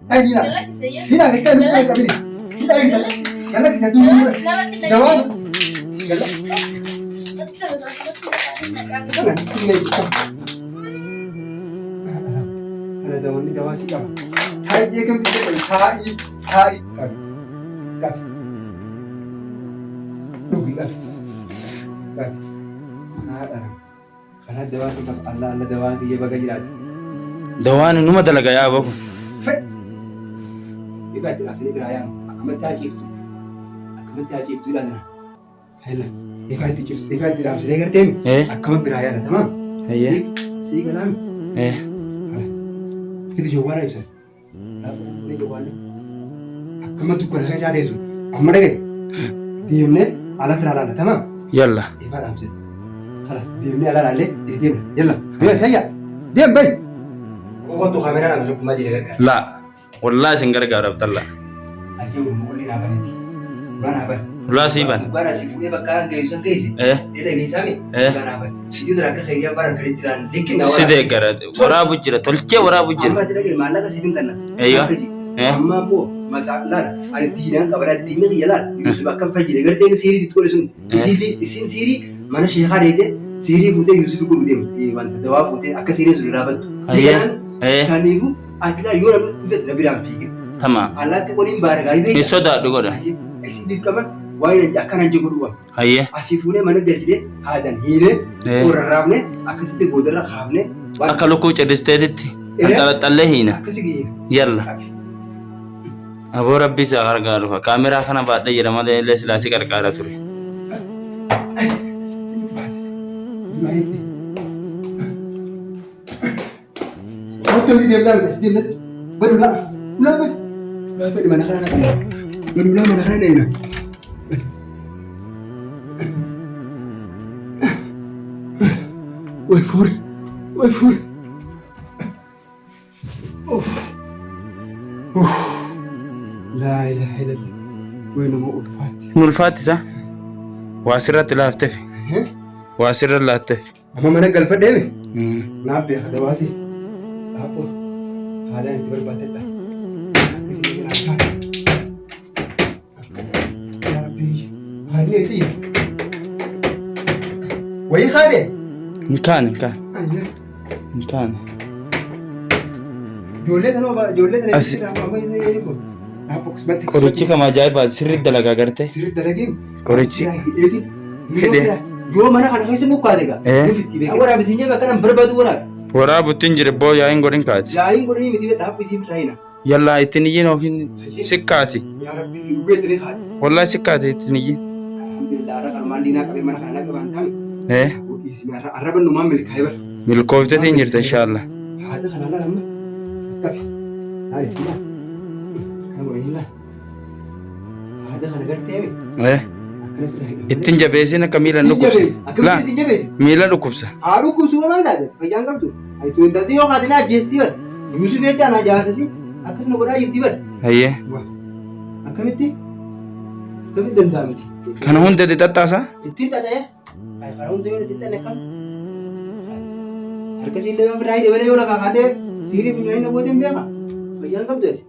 Taa'ii Sina gachaa lubbuu hin qabine. Hidhaa hin qabine. Galla kisa duwwaa. Dawaan. Galla. Kana inni jika. Kana dawanni dawaa si qaba. Taa'ii eegamti jedhame taa'ii taa'ii qabi. Qabi. Dhugi qabi. Qabi. Haadha. Kana dawaa si qaba. Allah Allah dawaan kiyya baga jiraate. Dawaan numa dalaga yaa bafu. Fed. Ifa itti dhaabsanii biraa yaanu. Akkamatti haa ciiftu. Akkamatti haa ciiftu ilaalina. Hela. Ifa itti ciiftu. Ifa itti dhaabsinee garteemi. Eh. Akkama biraa yaana tamaam. Hayyee. Sii galaami. Eh. Fidi jawwaala ibsan. Akkama dukkana keessaa teessu. Amma dhagaye. Deemnee ala firaa laalla tamaam. Yalla. Ifaa dhaamsine. Kalas deemnee ala laallee itti deemna. Yalla. Deema sayya. Deem bayi. Kottu kaameraa dhaamsine kumaa jedhee gargaara. Laa. Wallaahi isin gargaara Abdalla. Ayyee walumaa qolli naa baneeti. Dhugaa naa bane. Ulaa sii bane. Dhugaa naa si fuudhee bakka aan geessu san geesse. Eh. Ee dhageessaami. Eh. Dhugaa naa bane. Sidii dura akka keeyyaa bara akkanitti naan likki naa Si deeggara. Waraabu jira. Tolchee waraabu jira. Amma ati dhagaye maallaqa siif hin kenna. Eeyyo. Eh. Amma ammoo masaa laala ani diinaan qabadha diinni kiyya laala Yusuf akkam fayyine gartee inni siirii itti godhe sun isiin isiin siirii mana sheekaa deete siirii fuutee Yusuf godhu deemte wanta dawaa fuutee akka siiriin sun irraa baddu. Si Ayyee. galaan Eh. saniifuu ati laa yoo namni dhufes na biraan fiigin. Tamaam. Allaatti qoliin baaragaa Hin beekta. sodaadhu godha. Isin dirqama waa'ee akkanaan jedhu godhu Hayyee. Asii fuunee mana galchinee haadan hiinee Eh. rarraafnee akkasitti boodarra kaafnee waan Akka lukkuu cirristeetitti. Eh. Anxalaxallee hiina. akkasi giyya. Yalla. Aboo rabbi isaa gargaaru. Kaameraa kana baadhee jira malee illee silaa si qarqaara ture. Kottu si deemnaa miti si deemnatti. Bani ulaa ulaa bani. Ulaa bani mana kana naqanna. Bani ulaa mana kana naqna. Way fuuri way fuuri. Uff. Uff. Laa ilaaha illallah. Way nama ulfaatti. Hin ulfaattisa. Waa sirratti laaftefi. Waa sirra laattefi. Amma mana galfadheemi. Naaf beeka dawaasi. Dhaabboo haalaan itti barbaaddadha. Akkasii naaf taate. Yaa Rabbi haadni eessa jira? Wayii haadhe? Hin kaane hin kaane hin kaane. Ijoollee sana ijoollee sana As- eessa jira? Amma eessa jira kun? Dhaabboo akkasumatti. Qorichi kama ajaa'ibaati sirriitti dalagaa gartee. Sirriitti dalagiin. Qorichi. Hidheeti. Hidhee. Yoo mana kana keessa nukkaate egaa. Eh. Nuuf itti beekaa. Waraabbi siin jedhu akkanaan barbaadu waraabi. Waraabutti hin jire boo yaa'iin godhin kaati. Yaa'iin godhanii miti dhaabbi siif raayina. Yallaa ittiin iyyiin yookiin sikkaati. Yaa Rabbi dhugee itti ni kaate. Wallahi sikkaati ittiin iyyiin. Alhamdulillah har'a kanumaan diinaa qabee mana kana naqa baan taame. Eh. Arraba numaan milkaa'ee bara. Milkooftetiin jirta inshaallah. Haadha kana laala amma. As qabi. Laali si laala. Kana godhanii laala. Haadha kana gartee mi? Eh. Akkana fira hidha. Ittiin jabeessin akka miila hin Ittiin dhukkubsa. jabeessi. Laa Akkamitti ittiin jabeessi? miila dhukkubsa. Haa dhukkubsu maal taate? Fayyaan qabdu. Ati tun intalti yoo kaate na ajjeesti bar. Yuusuf jecha na jaarsasi akkasuma godhaa jirti bar. Hayyee. Wah. Akkamitti? Akkamitti danda'amti? Kana hunda itti xaxxaasa? Ittiin xaxa'ee. Ay karaa hunda yoo itti xaxa'e akkam? Harkasii illee yoo ofirraa hidhe malee yoo lafaa kaatee siirii funyaanii na gooteen beeka. Fayyaan qabdu ati.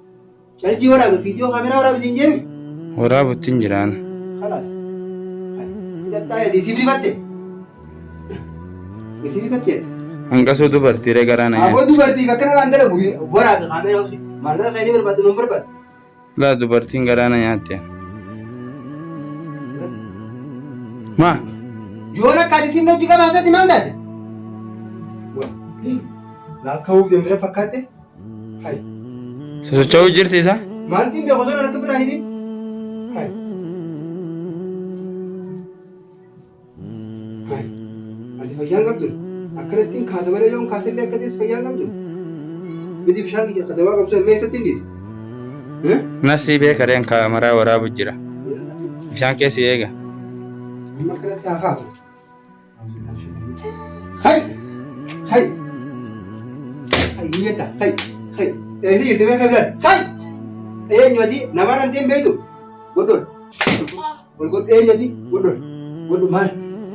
Charjii waraabe viidiyoo kaameraa waraabe siin jeemi. Waraabutti hin jiraan. Kalaas. Itti xaxxaa'ee ati siif rifatte. Isii rifatte ati. Hanqasuu dubartiiree garaa na Aboo nyaatti. dubartiif akkana laan dalagu waraabe kaameraa hojii maallaqa kan inni barbaadu man barbaadu. Laa dubartiin garaa na nyaatte. Maa? Yoon akka ati siin hojii qabaasatti maal taate? Laakka'uuf deemtee fakkaatte. Hai. Sosocho'uu jirti isa? Maaltiin beeku osoo harka biraa hidhin? Hai. Hai. Ati fayyaan qabdu. Akkanattiin kaasa malee yoon kaasellee akka teessu fayyaan qabdu. Fidi bishaan kiyya akka dawaa qabsu mee eessatti hin dhiise? Nasii beeka reen kaamaraa waraabu jira. Bishaan keessi eega. Amma akkanatti haa kaatu. Hai! Hai! Hai, niyyata. Hai! Hai! Eessa jirti beekaa bilaan? Hai! Eenyu ati? Namaan hanteen beektu? Godhol. Ol godhu eenyu ati? Godhol. Godhu maal?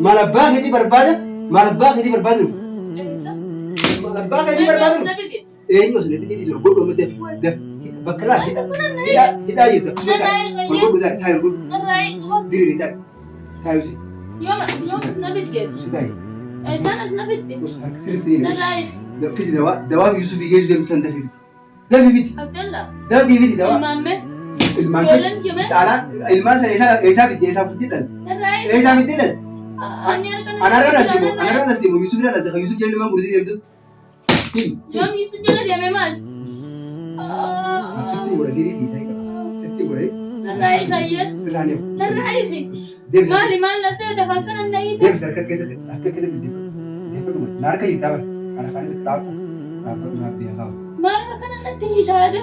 Maal abbaa keetii barbaada? Maal abbaa keetii barbaada dhufu? Maal abbaa keetii barbaada dhufu? Eenyu as na fidee dhiisu? Godhu amma dafi. Dafi. Bakka laa hidha hidhaa hidhaa jirtu akkasuma taa'i. Ol godhu taa'i taa'i ol godhu. Narraa hiiki. Diriiri taa'i. Taa'i usi. Yooma yoom as na fiddeeti? Usi taa'i. Eessaan as na fidde? Us harka sirrii sirrii. Narraa hiiki. Fidi dawaa dawaa Yuusufii geessu deemtu san dafii fidi. Dafii fidi. Abdalla. Dafii fidi dawaa. Ilmaan mee? Ilmaan Ijoolleen kee mee? Caalaa ilmaan sana eessaa eessaa fidde eessaa fidde dhalte. Narraa hiiki. Eessaa fidde dhalte. Ani harka na Anarra dhalte moo anarra dhalte moo Yuusuf irra dhalte kan Yuusuf jala ilmaan guddisee deemtu. Him. Yoom Yusuf jala deeme maal? Sitti godha sirii dhiisaa qaba. Sitti godha. Narraa hiiki hayyee. Sirraa ni. Narraa hiiki. Deebisa. Maali maal na seete halkan na hiite? Deebisa harka keessatti harka keessatti deeffadhu. Deeffadhu godha. Na harka jirtaa bara. Kana kaanitti dhaabbu. Dhaabbadhu dhaabbii haa kaa'u. Maaliif akkana natti hiita haadha?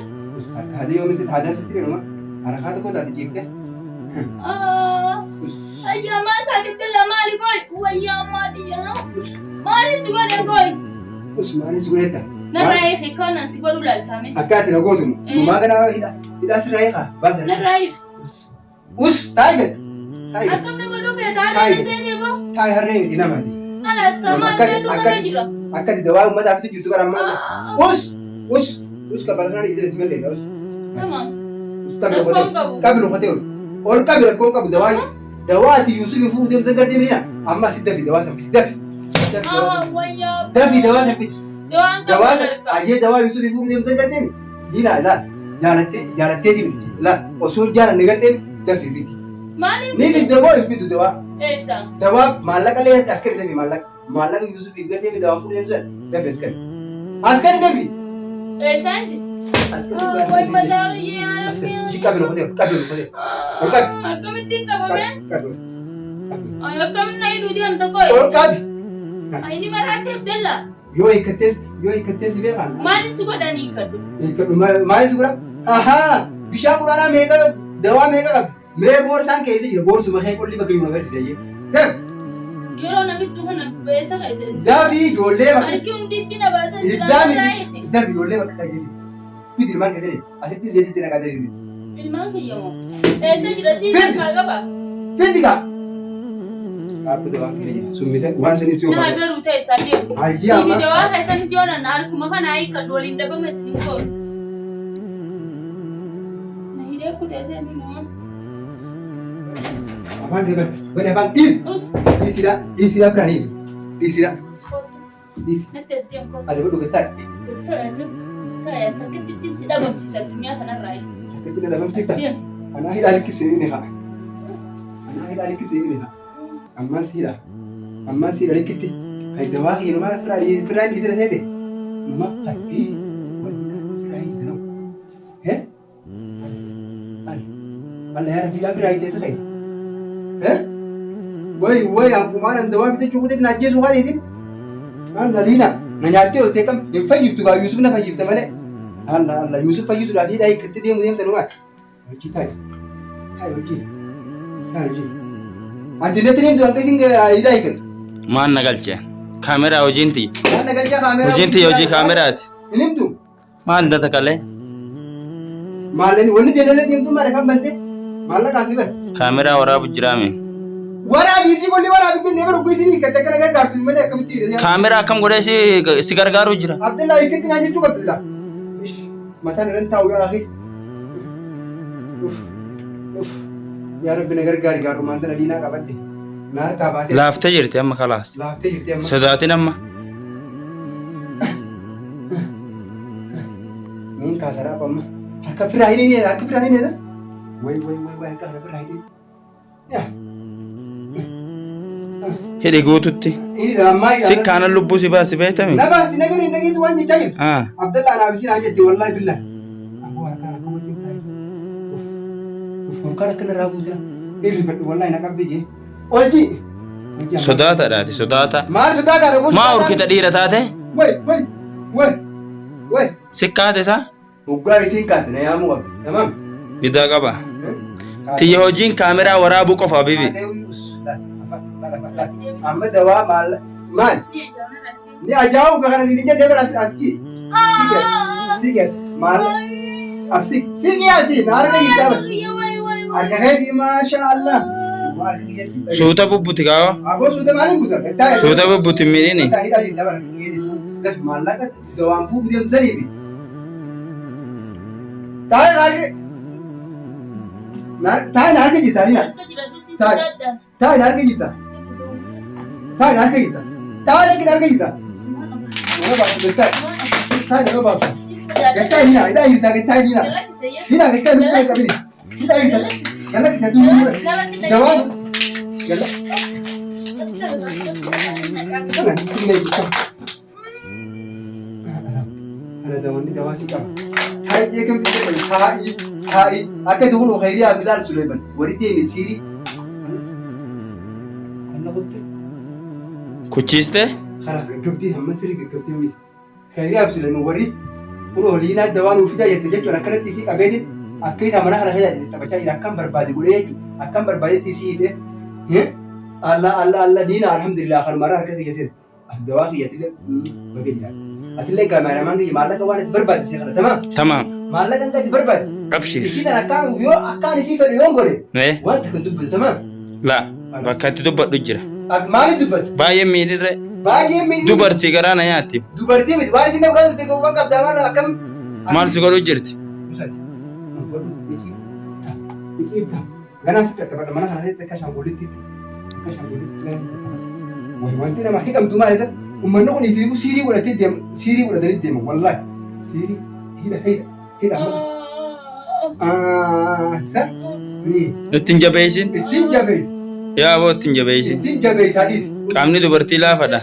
Harka haadha yoo misi haadaa sitti dheeruma. Harakaa tokko taate ciifte. Ayyaa maal taate Abdallaa maali qoy? Wayyaa maatii yaa. Maali si godhe qoy? Usmaanii si godhetta. Narraa hiiki kana si godhuu laaltame. Akka ati na gootu numaa kana hidha hidhaa sirraa hiikaa baasa. Narraa hiiki. Us taa'i gad. Taa'i gad. Akkam na godhuu feeta haadha na seenee boo? Taa'i harree miti namaati. Alaas kamaa ta'etu kana jira. Akka ati dawaa uummataaf jirtu bara ammaa. Us us us qabala sanaan ijji si balleessa us. Tamam. Us qabi Rakkoon loqotee qabu. qabi loqotee ol. Ol qabi rakkoon qabu dawaa dawaa ati Yuusuf fuudhee deemsan gartee milina amma asi dafi dawaa san fidi dafi. Dafi dawaa san Ah, wayyaa. dafi dawaa san fidi. Dawaan qabu Dawaa san harka. ayyee dawaa Yuusuf fuudhee deemsan gartee diina ilaal jaalattee jaalattee miti ilaal osoo hin jaalanne gartee dafi fidi. Maaliif? Ni fidde moo hin fiddu dawaa? Eessa? Dawaa maallaqa illee askari dafi maallaqa. Maallaqa Yuusuf gartee dawaa fuudhee deemsan dafi askari. Askari dafi. Eessaan? Askari Way mataa kiyya yaa Askari. Rabbi. Qabi loqotee qabi loqotee. Ol qabi. Akkamittiin qabame? Qabi. Qabi. Ay, akkam na hidhuu deemta qoy? Ol qabi. Ay, ni maraatte Abdalla. Yoo hiikkattees yoo hiikkattees beekan. Maaliif si godhanii hiikkadhu? Hiikkadhu maaliif si godha? Ahaa bishaan quraanaa meeqa dawaa meeqa qabdi? Mee boorsaan keessa jira boorsuma kee qolli bakka jiru agarsiisa jee. Daf Yeroo na bittu kana eessa keessa? dafi ijoollee bakka Harki hundi itti na baasan jira. iddaa Narraa miti hiiki. dafi ijoollee bakka keessa fidi. Fidi ilmaan keessa jira. Asitti zeetitti naqaa dafi fidi. Ilmaan kiyya moo? Eessa jira? Siin Fidi. kaa qaba. Fidi kaa. Dhaabbata waan kana jira. Summisa waan sanis yoo Na baate. garuu ta'e isaa deemu. Ayyee Siini amma. dawaa keessanis yoo nan harkuma kana hiikkadhu waliin dhabama isin goonu. Na hidhee kutee seeni moo? Afaan kee bani. Bani afaan dhiis. Us. Dhiisidhaa dhiisidhaa firaa hiiki. Dhiisidhaa Us kottu. dhiisi. Natti as deemu kottu. Ati godhu gattaa. Ta'e takkitti ittiin si dhabamsiisa addunyaa kanarraa. Akkatti na As dhabamsiifta. deemu. Anaa hidhaa likkisee inni haa. Anaa hidhaa likkisee inni haa. Ammaan si hidha. Ammaan si hidha likkitti. Kan dawaa kiyya numaa firaa firaa hin dhiisina seete. Numaa haddii wanni naannoo firaa hin ta'u. He? Alla yaa rabbi hidhaa firaa hin teessa keessa. He? Way way akkumaan an dawaa fitachuu kuteet na ajjeesuu haa dhiisin. Alla liina na nyaattee oltee kam hin fayyiftu gaa Yuusuf na fayyifte malee. Alla alla Yuusuf fayyisuudhaaf hidhaa hiikkattee deemu deemta numaati. Hojii taa'i. Taa'i hojii. Taa'i hojii. Ati natti nimtu hanga isin hidhaa hiikkattu. Maan na galche? Kaameraa hojiin tiyya. Waan na galchaa kaameraa. Hojiin tiyya hojii kaameraati. Hin himtu. Maal data kalee? Maallaqni wanni deemnee deemtu maal afaan bante maallaqaa fi bara. Kaameraa waraabu jiraame. Waraabi isii qolli waraabi jennee bara ugguu isin hiikkatte akkana gargaartu malee akkamitti hidhate. Kaameraa akkam godhee si si gargaaruu jira? Abdallaa hiikkatti naan jechuu qabdi silaa. Ish mataan irran taa'u yaa akhi. Uff uff yaa rabbi na gargaari gaarrumaan tana diinaa qabadhe. Na harkaa baatee. Laaftee jirti amma kalaas. Laaftee jirti amma. Sodaatin amma. Niin kaasaraa amma. Harka firaa hidhee harka firaa hidhee. Way way way way harka firaa hidhee. Hidhi guututti. Inni ammaa Si kaanan lubbuu si baasi beektami? Na baasi na gari dhageessu waan jechaa jiru. Ah. Abdallah anaa bisiin aan jette wallaahi billah. Aboo harkaan akka wajjin faayi. Uff harkaan akka narraa buutira. Irri fadhu wallaahi na qabdi jee. Olji. Sodaataadhaati sodaata. Maal sodaataadha? Maa urkita dhiira taate? Way way way way. Si kaate isaa? Hoggaa isiin kaate na yaamuu qabdi. Tamam. Gidaa qaba. Tiyya hojiin kaameraa waraabuu qofa habibi. Amma dawaa maal maal? Ni ajaa'u kana siin jedhee bara as as ji. Siges siges maal as si sigi asi na harka jirta. Harka keeti maasha Allah. Harka keeti. Suuta bubbuti kaawa. Aboo suuta maaliin buta? Suuta bubbuti hin miidhini. Hidhaa jirta bara harka keeti. Daf maallaqa dawaan fuudhu deemtu saniifi. Taa'i taa'i. Taa'i na harka jirta Liina. Harka jira si Taa'i. sodaadha. Taa'i na harka jirta. Taa'i na harka jirta. Taa'i na harka jirta. Nama baaftu taa'i. Taa'i nama baaftu. Gattaa Liina hidhaa jirta gattaa Liina. Liina gattaa lubbuu qabini. Hidhaa jirta. Galla kisa duwwaa. Dawaan. Galla. Kana hin jirta. Kana dawanni dawaa si qaba. Taa'ii eegamti jedhani taa'ii taa'ii akka itti kun khayriyaa Bilaal Suleeman warri deeme siirii. Alla kutte Kuchiiste? khalaas gaggabdee hamma sirrii gaggabdee wili. Khayriyaa Suleeman warri kun oliinaa dawaa nuu fidaa jette jechuun akkanatti isii qabeetiin akka isaa mana kana keessa taphachaa jira akkam barbaade godhee jechuudha akkam barbaadetti isii hidhee. Alla alla alla diina alhamdulillah kanumarraa harka kiyya seena. Dawaa kiyya atillee baga jiraadha. Atillee kaameramaan kiyya maallaqa waan ati barbaadde si kana tamaam. Tamaam. Maallaqa hanga ati barbaadde. Abshir. Isii tan akkaan yoo akkaan isii fedhu yoon godhe Eh? waan takka dubbatu tamaam. Laa. Bakka itti dubbadhu jira. Maaliif dubbatu? Baay'ee miidhirre. Baay'ee miidhni. Dubartii garaa na nyaatti. Dubartii miti waan isin nama godhatu waan qabdaa maal akkam. Maal si godhu jirti? Musati. Godhu miciifta. Miciifta. Ganaa sitti taphadha mana kana keessatti akka ashaangulliitti akka ashaangulliitti ganaa sitti taphadha. Wayi wanti nama hidhamtu maal isa uummanni kun ifiifuu siirii godhatee deema siirii godhatanii deema wallaahi siirii hidha hidha hidha amma. Sa Ittiin jabeessin. ittiin jabeessa Yaa aboo ittiin jabeessin. ittiin jabeessa dhiisi. Qaamni dubartii laafadha.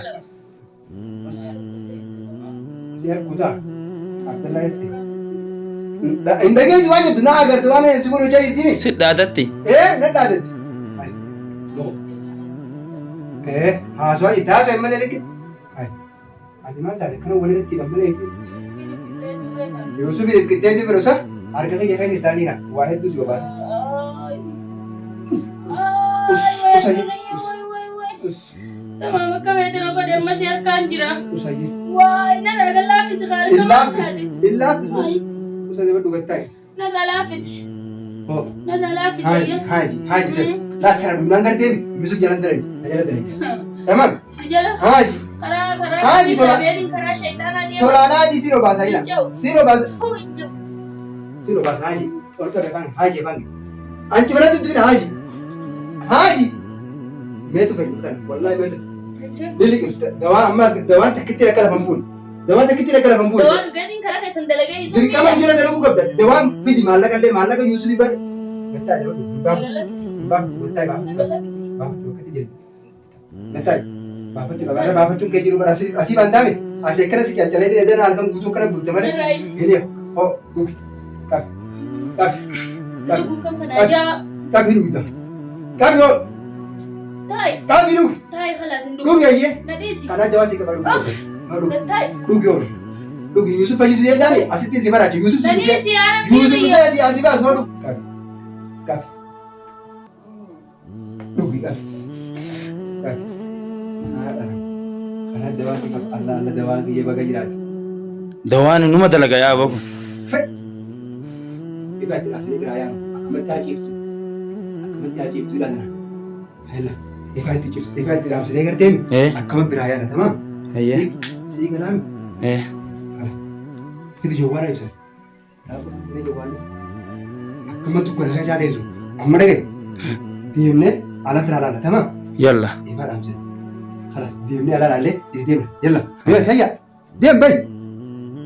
Si harkutaa Abdallaa jette. Hin dhageessu waan jettu na agarte waan si godhu hojjaa jirtimi. Si dhaadatti. Ee na dhaadatti. Ee haasawaa jirti haasawaa malee liqi. Ati maal taate kana walirratti hidhan malee isi. Yuusuf hirkittee si firusa harka kiyya keessa jirtaa liina waa hedduu si obaase. Us us us us. Tamam akka beektan obbo Damma si harkaan jira. Us ayyee. Waay narraa gan laaffisi kaa harka maal taate. Illaaffis illaaffis us us ati badhu gattaa'e. Narraa laaffisi. Hoo. Narraa laaffisi Haaji ayya. haaji haaji dal. Laa kana dhugnaan gartee Yusuf jalan dalage na jala dalage. Tamam Si jala haaji karaa karaa Haaji tola. beetiin karaa shayxaanaa deema. tolaan haaji si obaasa ila. Si obaasa Hin jiru. si obaasa haaji. Ol qabe afaan haaji afaan. Anchi mana tuttubina haaji. Haaji. Meetu fayyadu kana wallahi meetu. Ni liqimsita dawaa ammaas dawaan takkitti akka lafa hin buune. Dawaan takkitti akka lafa hin buune. Dawaa dhugaatiin karaa keessan dalagee isuu Dirqama jala dalaguu qabda. Dawaan fidi maallaqa illee maallaqa Yuusufii bar. Gattaa jedhu hin baaftu. Hin baaftu gattaa baaftu. Baaftu bakkatti jiru. Gattaa baafachuu qaba. Irra baafachuun kee jiru bara asii asii baan taame asii akkana si cancalee ta'e dana halkan guutuu akkana bulte malee. Hin eegu. Hoo dhugi. Qabi. Qabi. Qabi. Dhuguu kan kana ajaa. Qabi dhugda. Qabi hoo. Taa'i. Qabi dhugi. Taa'i khalaas hin dhugu. Dhugi ayyee. Na dhiisi. Kanaa dawaa si qaba dhugi. Haa dhugi. Taa'i. Dhugi hoo. Dhugi Yuusuf fayyisuu jedhaame asitti si baraacha. Yuusuf si Na dhugee. dhiisi yaa rabbii Yuusuf biyya. dhugee asii baas hoo dhugi. Qabi. Qabi. Dhugi qabi. Qabi. Haadha. Kanaa dawaa si qaba. Allah Allah dawaa kiyya baga jiraate. Dawaan numa dalaga yaa aboo kun. Fedh. Ifa itti dhaabsanii biraa yaanu. Akkamatti haa ciiftu. Akkamatti haa ciiftu ilaala. Hela. Ifa itti ciiftu. Ifa itti dhaabsanii garteemi. Eh. Akkama biraa yaana tamaam. Hayyee. Sii galaami. Eh. Fidi jawwaara ibsa. Akkuma dukkana keessaa teessu. Amma dhagaye. Deemnee ala firaa laala tamam. Yalla. Ifaa dhaamsine. Khalas deemnee ala laallee itti deemna. Yalla. Deema sayya. Deem bayi.